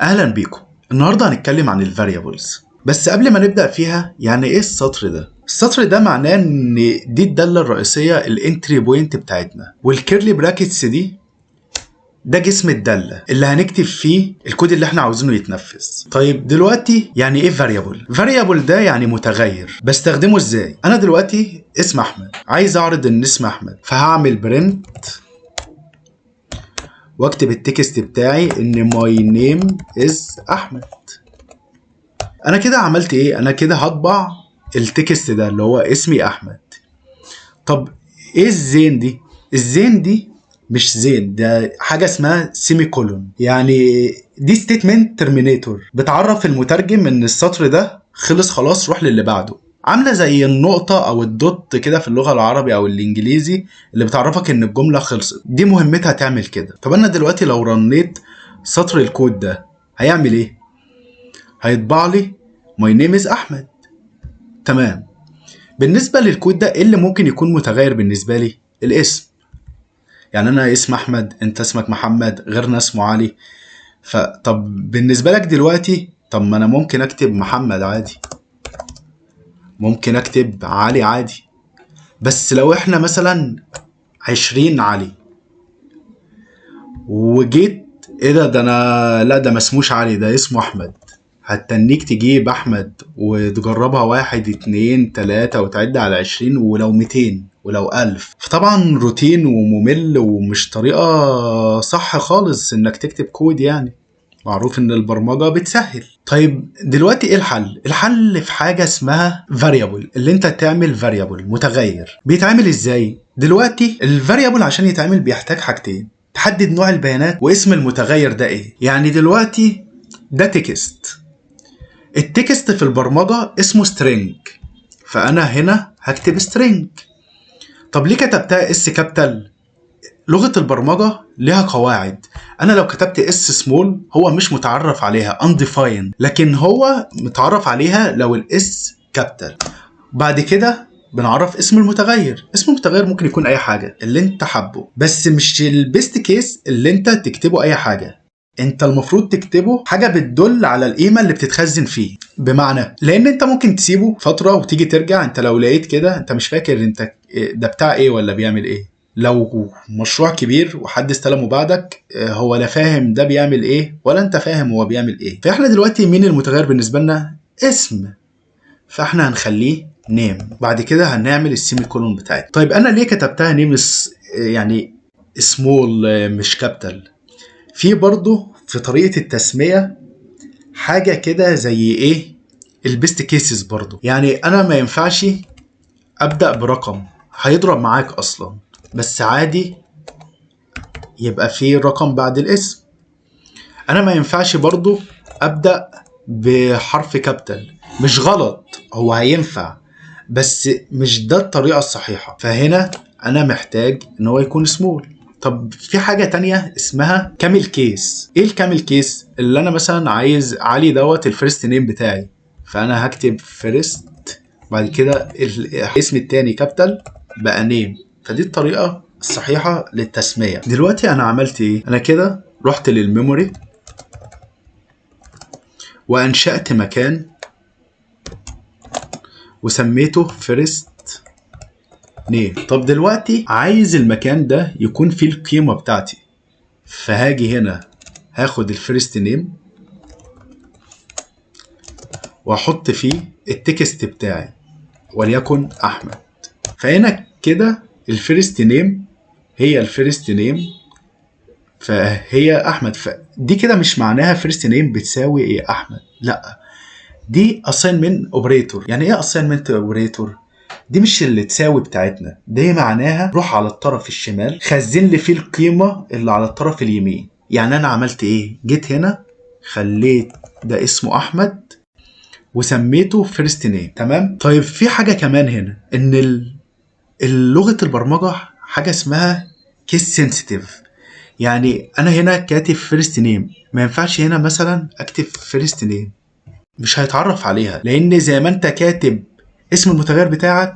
اهلا بيكم. النهارده هنتكلم عن ال variables، بس قبل ما نبدا فيها، يعني ايه السطر ده؟ السطر ده معناه ان دي الدالة الرئيسيه، ال entry point بتاعتنا، وال curly brackets دي ده جسم الدالة اللي هنكتب فيه الكود اللي احنا عاوزينه يتنفذ. طيب، دلوقتي يعني ايه variable؟ variable ده يعني متغير. بستخدمه ازاي؟ انا دلوقتي اسم احمد، عايز اعرض ان اسم احمد، فهعمل print واكتب ال text بتاعي ان my name is احمد. انا كده عملت ايه؟ انا كده هطبع ال text ده اللي هو اسمي احمد. طب ايه الزين دي؟ الزين دي مش زين، ده حاجة اسمها semicolon، يعني دي statement terminator بتعرف المترجم ان السطر ده خلص خلاص، روح للي بعده. عامله زي النقطة او ال dot كده في اللغة العربي او الانجليزي اللي بتعرفك ان الجملة خلصت. دي مهمتها تعمل كده. طب انا دلوقتي لو رنيت سطر الكود ده هيعمل ايه؟ هيطبع لي my name is احمد. تمام. بالنسبة للكود ده، ايه اللي ممكن يكون متغير بالنسبة لي؟ الاسم. يعني انا اسم احمد، انت اسمك محمد، غيرنا اسمه علي. فطب بالنسبة لك دلوقتي، طب ما انا ممكن اكتب محمد عادي، ممكن اكتب علي عادي، بس لو احنا مثلا 20 علي وجيت ايه ده؟ ده انا لا، ده ما اسموش علي، ده اسمه احمد. هتتنيك تجيب احمد وتجربها واحد، اتنين، تلاتة، وتعد على 20، ولو 200 ولو 1000. فطبعا روتين وممل ومش طريقة صح خالص انك تكتب كود، يعني معروف ان البرمجة بتسهل. طيب، دلوقتي ايه الحل؟ الحل في حاجة اسمها variable، اللي انت تعمل variable متغير. بيتعمل ازاي؟ دلوقتي ال variable عشان يتعمل بيحتاج حاجتين: تحدد نوع البيانات واسم المتغير ده ايه. يعني دلوقتي ده text، ال text في البرمجة اسمه string، فأنا هنا هكتب string. طب ليه كتبتها S capital؟ لغة البرمجة ليها قواعد. أنا لو كتبت s small هو مش متعرف عليها، undefined، لكن هو متعرف عليها لو ال S capital. بعد كده بنعرف اسم المتغير. اسم المتغير ممكن يكون اي حاجة اللي انت حابه، بس مش ال best case اللي انت تكتبه اي حاجه. انت المفروض تكتبه حاجة بتدل على القيمة اللي بتتخزن فيه، بمعنى لان انت ممكن تسيبه فترة وتيجي ترجع، انت لو لقيت كده انت مش فاكر انت ده بتاع ايه ولا بيعمل ايه. لو مشروع كبير وحد استلمه بعدك، هو لا فاهم ده بيعمل ايه ولا انت فاهم هو بيعمل ايه. فاحنا دلوقتي مين المتغير بالنسبة لنا؟ اسم، فاحنا هنخليه name. بعد كده هنعمل ال semicolon بتاعتنا. طيب، انا ليه كتبتها name يعني small مش capital؟ في برضو في طريقة التسمية حاجة كده زي ايه؟ ال best cases برضو. يعني انا ما ينفعش ابدأ برقم، هيضرب معاك اصلا، بس عادي يبقى في رقم بعد الاسم. انا ما ينفعش برضو ابدأ بحرف capital. مش غلط، هو هينفع، بس مش ده الطريقة الصحيحة. فهنا انا محتاج ان هو يكون سمول. طب في حاجة تانية اسمها camel case. ايه ال camel case؟ اللي انا مثلا عايز علي دوت ال first name بتاعي، فانا هكتب first، بعد كده الاسم التاني capital بقى name. فدي الطريقة الصحيحة للتسمية. دلوقتي انا عملت ايه؟ انا كده رحت لل memory وانشأت مكان وسميته first name. طب دلوقتي عايز المكان ده يكون فيه القيمة بتاعتي، فهاجي هنا هاخد ال first name واحط فيه ال text بتاعي وليكن احمد. فهنا كده ال first name هي ال first name، فهي احمد. فدي كده مش معناها first name بتساوي ايه؟ احمد. لا، دي assignment operator. يعني ايه assignment operator؟ دي مش اللي تساوي بتاعتنا، دي معناها روح على الطرف الشمال خزن لي فيه القيمة اللي على الطرف اليمين. يعني انا عملت ايه؟ جيت هنا خليت ده اسمه احمد وسميته first name. تمام. طيب، في حاجة كمان هنا ان لغة البرمجة حاجة اسمها case sensitive. يعني انا هنا كاتب first name، ما ينفعش هنا مثلا اكتب first name، مش هيتعرف عليها، لان زي ما انت كاتب اسم المتغير بتاعك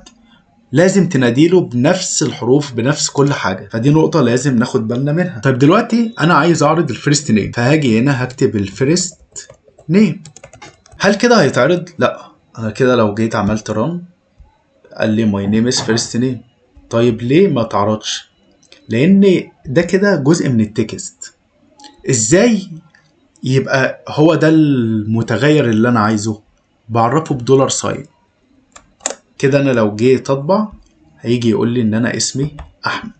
لازم تناديله بنفس الحروف، بنفس كل حاجه. فدي نقطة لازم ناخد بالنا منها. طيب، دلوقتي انا عايز اعرض ال first name، فهاجي هنا هكتب ال first name. هل كده هيتعرض؟ لا. انا كده لو جيت عملت run قال لي my name is first name. طيب، ليه ما تعرضش؟ لان ده كده جزء من ال text. ازاي يبقى هو ده المتغير اللي انا عايزه؟ بعرفه ب dollar sign كده. انا لو جيت اطبع هيجي يقول لي ان انا اسمي احمد.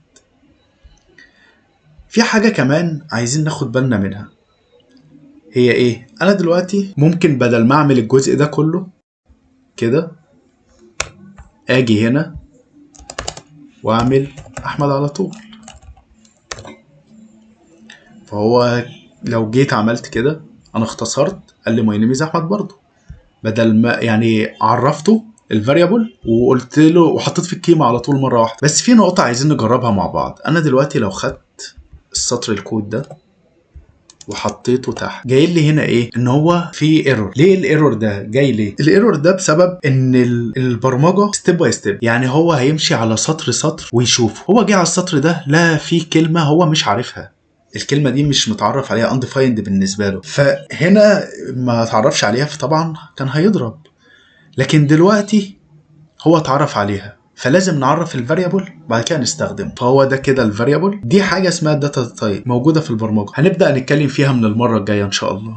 في حاجة كمان عايزين ناخد بالنا منها، هي ايه؟ انا دلوقتي ممكن بدل ما اعمل الجزء ده كله كده، اجي هنا واعمل احمد على طول. فهو لو جيت عملت كده، انا اختصرت، قال لي my name is احمد برضه، بدل ما يعني عرفته ال variable وقلت له وحطيت في القيمة على طول مرة واحده. بس في نقطة عايزين نجربها مع بعض. انا دلوقتي لو خدت السطر الكود ده وحطيته تحت، جاي لي هنا ايه؟ ان هو في error. ليه ال error ده جاي؟ ليه ال error ده؟ بسبب ان البرمجة step by step، يعني هو هيمشي على سطر سطر ويشوف. هو جه على السطر ده لا في كلمة هو مش عارفها، الكلمة دي مش متعرف عليها، undefined بالنسبة له، فهنا ما تعرفش عليها، فطبعا كان هيضرب. لكن دلوقتي هو اتعرف عليها، فلازم نعرف ال variable بعد كده نستخدمه. فهو ده كده ال variable. دي حاجة اسمها data type موجودة في البرمجه، هنبدا نتكلم فيها من المرة الجاية ان شاء الله.